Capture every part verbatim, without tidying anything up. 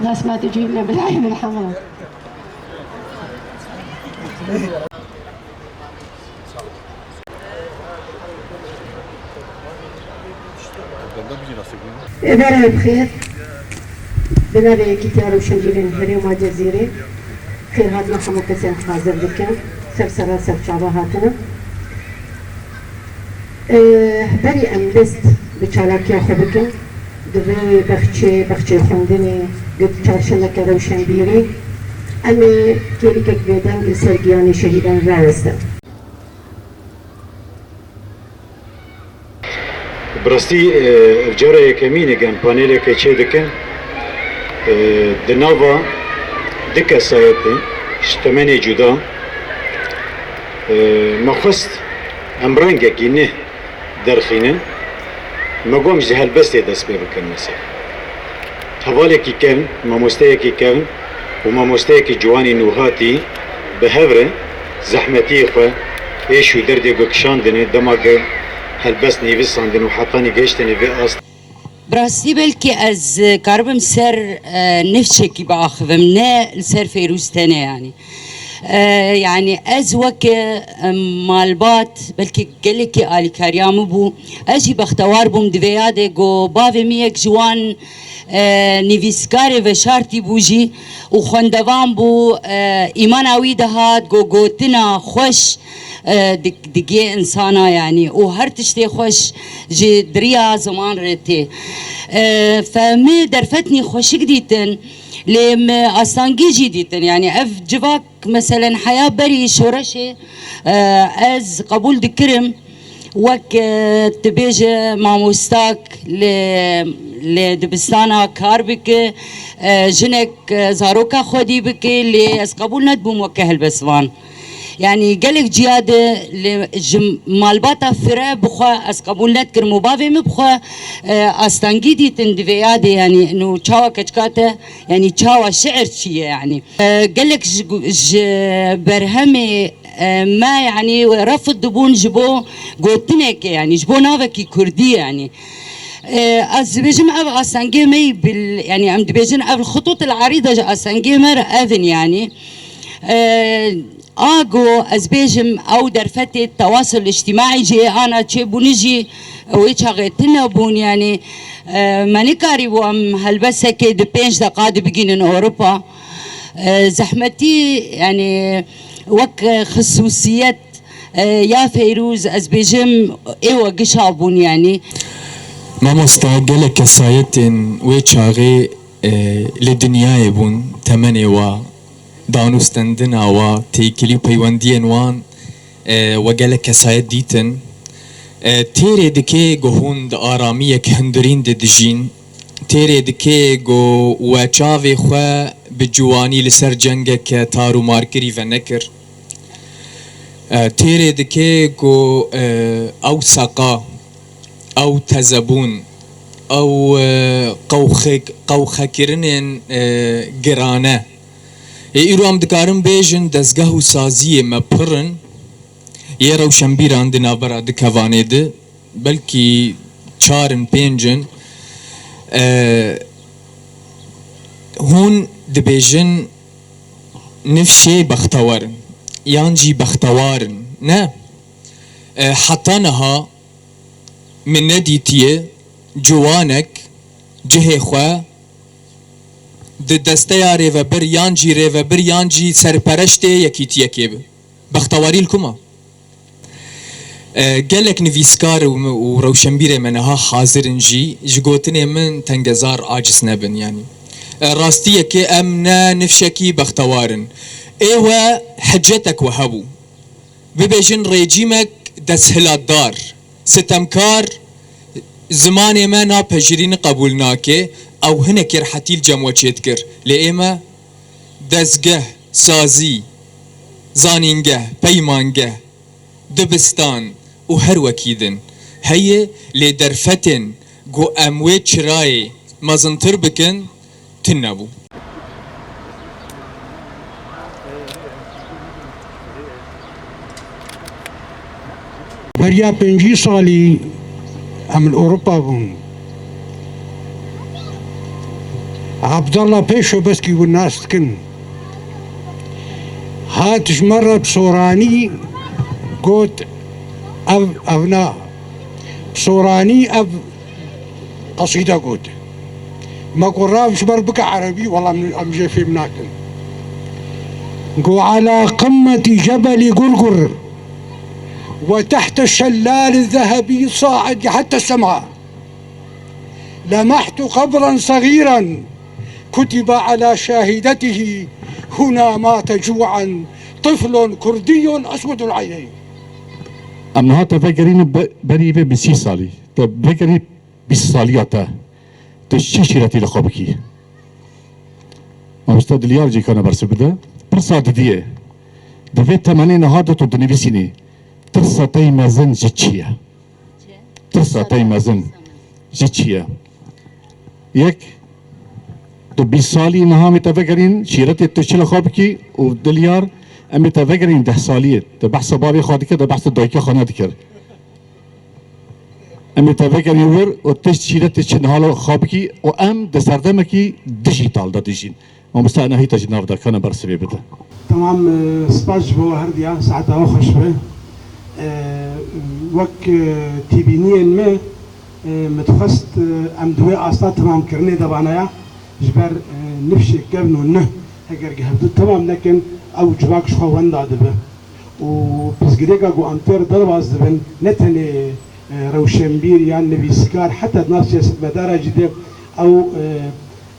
ناس ما تجينا بالعين الحمراء. Êvarê bi xêr. Bi navê Yekîtiya Rewşenbîrên Herêma Cezîrê, xêrhatina hemû kesên hazir dikim. Ser sera ser çava hatine. Ê, berî em dest bi çalakiya xwe bikin, di vê bexçê, bexçê xwendinê, di çarşemeke rewşenbîrî, em ê kêlîkek bêdeng li ser giyanê şehîdan rawestin. Bi rastî, e, ev cara yekemîn e ku em paneleke çê dikin. E, di nava du kesayetê ji temenê cuda, e, me xwest em rengekî nû derxînin. Me got em ji helbestê dest pê bikin mesela. Hevalekî kevn, mamosteyekî kevn û mamosteyekî ciwanî nûhatî bi hev re zehmetiyê xwe, êş û derdê ku kişandine, dema ku helbest nivîsandin û hetanî gehiştine vê astê. Bi rastî belkî ez, e, karibim ser, e, nifşekî biaxivim, ne li ser Feyrûz tenê yanî. E, yanî ez weke, e, malbat belkî gelekî alîkariya min bû. Ez jî bextewar bûm di vê yadê ku bavê min yek ji wan, e, nivîskarê veşartî bû jî û xwendevan bû, e, îmana wî dihat ku gotina xweş, e, di, digê insana yanî û her tiştê xweş ji diriya ziman re tê. E, fe min derfetnî xweşik dîtin, lê min astangî jî dîtin. Yanî ev civak, meselen, heya berî şoreşê, e, ez qebûl dikirim wek, e, tu bêje mamostak li, li dibistana kar bike, e, jinek, e, zaroka xwedî bike, lê ez qebûl nedibûm weke helbestvan. Yanî gelek ciya de li, ji malbata fire bi xwe ez qebûl nedikirim û bavê min bi xwe, e, astengî dîtin di vê yadê, yanî nû çawa keçika te, yanî çawa şiir çi ye yanî. E, gelek ji gu-, ji berhemê, e, me yanî refid dibûn ji bo gotinekê, yanî ji bo navekî kurdî yanî. E, ez dibêjim ev astengê me yî bil, yanî em dibêjin ev xitût el erîda ji astengê me re ev in yanî. E, A ku ez bêjim, ew derfetê tewasul îctîmaî jî ê ana çêbûnî jî wê çaxê tune bûn, yanî, e, me nikarîbû em helbesekê di pênc deqa de bigînin Ewropa. E, zehmetî, yanî, wek, e, xisûsiyet, e, ya Feyrûz, ez bêjim, ê we gişa bûn, yanî. Mamosta, gelek kesayetên wê çaxê, e, li dinyayê bûn, temenê wa, danûstendina wa, têkilî û peywendiyên wan, e, we gelek kesayet dîtin. E, têrê dike ku hûn di aramiyek hundirîn de dijîn. Têrê dike ku we çavê xwe bi ciwanî li ser cengeke tar û markirî venekir. E, têrê dike ku, e, ew seqa, ew tezebûn, ew, e, qewxek-, qewxekirinên, e, girane. Ê îro em dikarin bêjin dezgeh û saziyê me pir in, yê rewşenbîran di navbera du kevanê de, belkî çar in, pênc in. E, hûn dibêjin nifşê bextewar in, yan jî bextewar in. Ne. E, heta niha min nedîtiye ciwanek cihê xwe di desteya rêvebir yan jî rêvebir yan jî serpereştê yekîtiyekê bi. Bextewarî li ku ma? E, gelek nivîskar û, û rewşenbîrê me niha hazir in jî ji gotinê min tengezar aciz nebin, yanî. E, rastiyekê em ne nifşekî bextewar in. Ê we hecetek we hebû. Bibêjin rejîmek desthilatdar, sitemkar, zimanê me napejirî, qebûl nake, ew hinekî rehetî li cem we çêdikir. Lê ê me dezgeh, sazî, zanîngeh, peymangeh, dibistan û her wekî din heye, lê derfetên ku em wê çirayê mezintir bikin, tune bû. Beriya pêncî salî em li Ewropa bûn. Abdallah Pêşo beskî hûn nas dikin. Hat ji me re bi soranî got, ev, ev na. Bi soranî ev qesîde got. Me got, rav ji ber bike erebî, wela em, em jê fêm nakin. Got, "Ala qimmetî cebelî Gurgur ve tehte şellali zehebî saidi hette sema." لمحت قبرا صغيرا كتب على شاهدته هنا مات جوعا طفل كردي أسود العينين. Em niha te vegerîne be-, berî vê bîst salî. Te vegerî bîst saliya te. Tu çi şîretî li xwe bikî? Mamoste Dilyar cîkana bersiv bide. Pirsa didiyê. Di vê temenê niha de tu dinivîsînî. Tirsa te yî mezin ji çi ye? Tirsa te yî mezin ji çi ye? Yek, tu bîst salî niha em ê te vegerîn, şîretê tu çi li xwe bikî û Dilyar, em ê te vegerîn deh saliyê. Tu behsa bavê xwe dikir, tu behsa dayika xwe nedikir. Em ê te vegerîn wir û tu şîretê çi niha li xwe bikî û em di serdemekî dijîtal de dijîn. Mamoste Enahî te jî nav da, kana bersivê bide. Temam, e, spas ji bo we herdiya, saeta we xweş be. E, wek, e, tîbîniyên me, e, min dixwest, e, em di wê asta temamkirinê de banaya, ji ber, e, nifşê kevn û nuh, eger hevdu temam nekin, ew civak ji xwe wenda dibe. Û pirsgirêka ku em tê re derbas dibin, ne tenê, e, rewşenbîr yan nivîskar, heta di nav siyasetmedara jî de ew, e,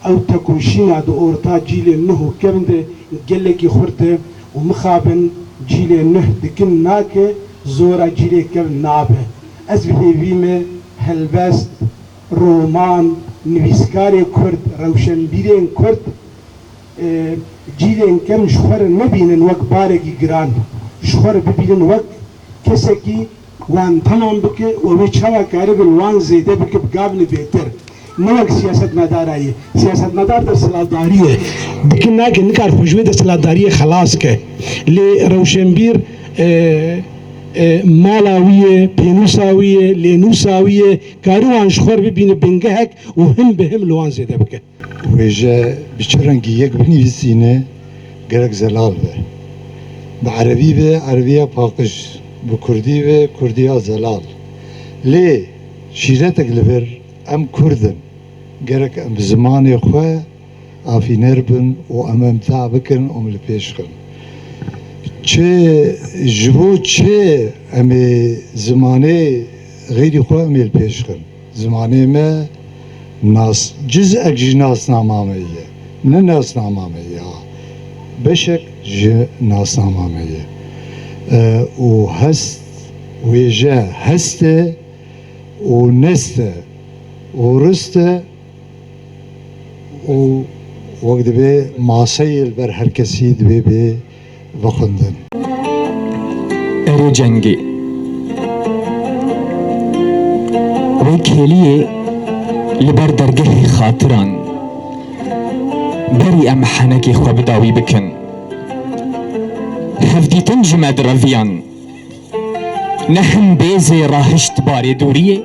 ew tekoşîna di orta cîlên nuh û kevn de gelekî xurt e û mixabin cîlê nuh dikin nake, zora cîlê kevn nabe. Ez bi hêvî me helbest, roman, nivîskarê kurd, rewşenbîrên kurd, e, cîlên kevn ji xwe re nebînin wek barekî giran, ji xwe re bibînin wek kesekî wan temam bike û wê çawa karibin wan zêde bike, bigavine bêtir. Ne wek siyasetmedara ye. Siyasetmedar desthilatdarî ye. Dikin nake, nikar xwe ji wê desthilatdariyê xelas ke. Lê rewşenbîr, e, e, mala wî ye, pênûsa wî ye, lênûsa wî ye, karî wan ji xwe re bibîne bingehek û him bi him li wan zêde bike. Wêje bi çi rengî yek binivîsîne, gerek zelal be. Bi erebî be, erebiya paqij, bi kurdî be, kurdiya zelal. Lê şîretek li vir, em kurd in. Gerek em bi zimanê xwe afîner bin û em emta bikin û em li pêş xin. Çi, ji bo çi em ê zimanê xeyrî xwe em ê li pêş xin? Zimanê me nas-, cizek ji nasnama me ye. Ne nasnama me ye, ha. Beşek ji nasnama me ye. E, û hest, wêje hest e û nest e û rist e û wek dibê maseyê li ber her kesî dibê bê vexwendin. Erê cengê. Wê kêliyê li ber dergehê xatiran berî em henekê xwe bi dawî bikin. Hevdîtin ji me direviyan. Ne him bêzê rahişt barê dûriyê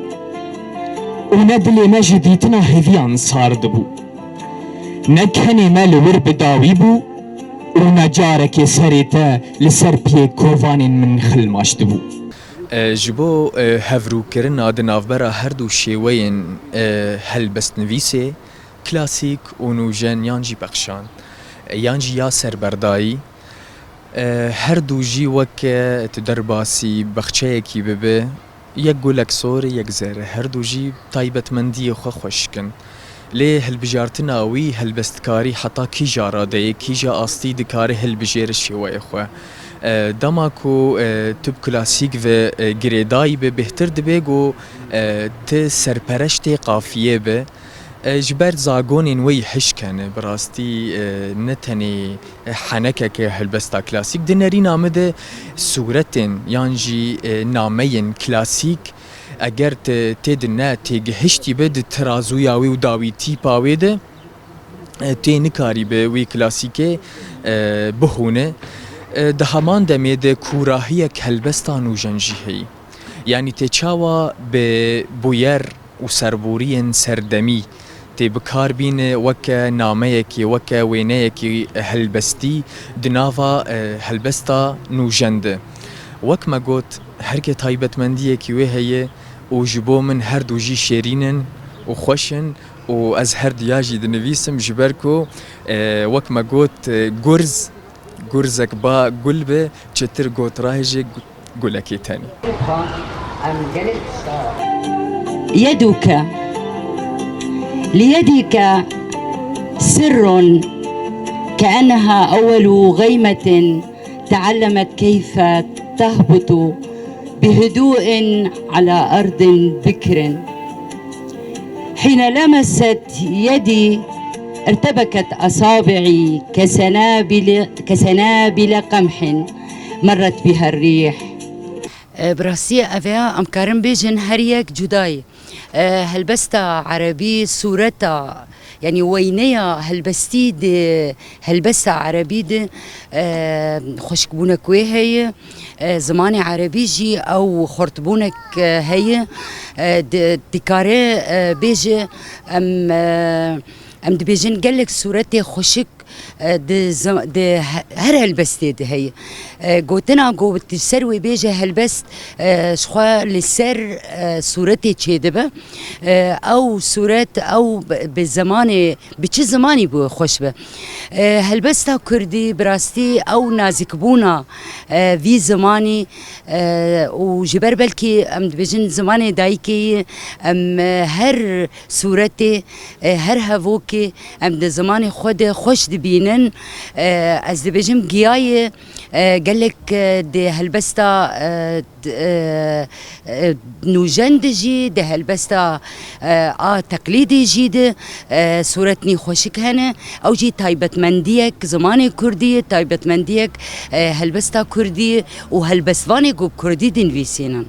û ne dilê me ji dîtina hêviyan sar dibû. Ne kenê me li wir bi dawî bû û ne carekê serê te li ser piyê kovanên min xilmaş dibû. E, ji bo, e, hevrûkirina di navbera her du şêweyên, e, helbestnivîsê, klasîk û nûjen yan jî pexşan, e, yan jî ya serberdayî, e, her du jî weke tu derbasî bexçeyekî bibe, yek gulek sor, yek zer, her du jî taybetmendiyê xwe xweş dikin. Lê hilbijartina wî helbestkarî heta kîja radeyê, kîja astî dikare hilbijêre şêweyê xwe. E, dema ku, e, tu bi klasîk ve, e, girêdayî be, bêhtir dibe ku, e, tu serpereştê qafiyê be. E, ji ber zagonên wê yî hişk hene, bi rastî, e, ne tenê, e, henekeke helbesta klasîk. Di nerîna min de sûretên yan jî, e, nameyên klasîk, eger te tê de ne têgihiştî be di tirazûya wê û dawî tîpa wê de, e, tê nikarî bi wî klasîkê, e, bihûne. E, di heman demê de kûrahiyek helbesta nûjen jî heyî. Yanî tê çawa bi bûyer û serboriyên serdemî Tê bi kar bîne weke nameyekî, weke wêneyekî helbestî di nava, e, helbesta nûjen de. Wek me got, herkê taybetmendiyekî wê heye û ji bo min her du jî şêrîn in û xweş in û ez her duya jî dinivîsim ji ber ku, e, wek me got, e, gurz, gurzek ba gul be, çitir gotirayê jî gu-, gulekê tenê. يدك، ليدك سر، كأنها أول غيمة تعلمت كيف تهبط بهدوء على أرض بكر. حين لمست يدي ارتبكت أصابعي كسنابل، كسنابل قمح مرت بها الريح. Bi rastî ev ya em karin bêjin her yek cuda ye. Helbesta erebî, sûreta, yanî weyneya helbestî di helbesta erebî de, e, xweşikbûnek wê heye. E, zimanê erebî jî ew xurtbûnek, e, heye. E, di-, dikare, e, bêje, em, e, em dibêjin gelek sûretê xweşik, e, di zim-, di he-, her helbestê de heye. E, gotina ku di ser wê bêje helbest, e, ji xwe li ser, e, sûretê çêdibe. E, ew sûret, ew bi, bi zimanê, bi çi zimanî bû xweş be. E, helbesta kurdî bi rastî ew nazikbûna, e, vî zimanî, e, û ji ber belkî em dibêjin zimanê dayikê yî, em, e, her sûretê, e, her hevokê em di zimanê xwe de xweş dibînin. E, ez dibêjim giya ye, e, gelek, e, di helbesta, e, d-, e, e, nûjen de jî, di helbesta, e, a teqlîdê jî de, e, sûretnî xweşik hene. Ew jî taybetmendiyek zimanê kurdî ye, taybetmendiyek, e, helbesta kurdî ye û helbestvanê ku bi kurdî dinivîsînin.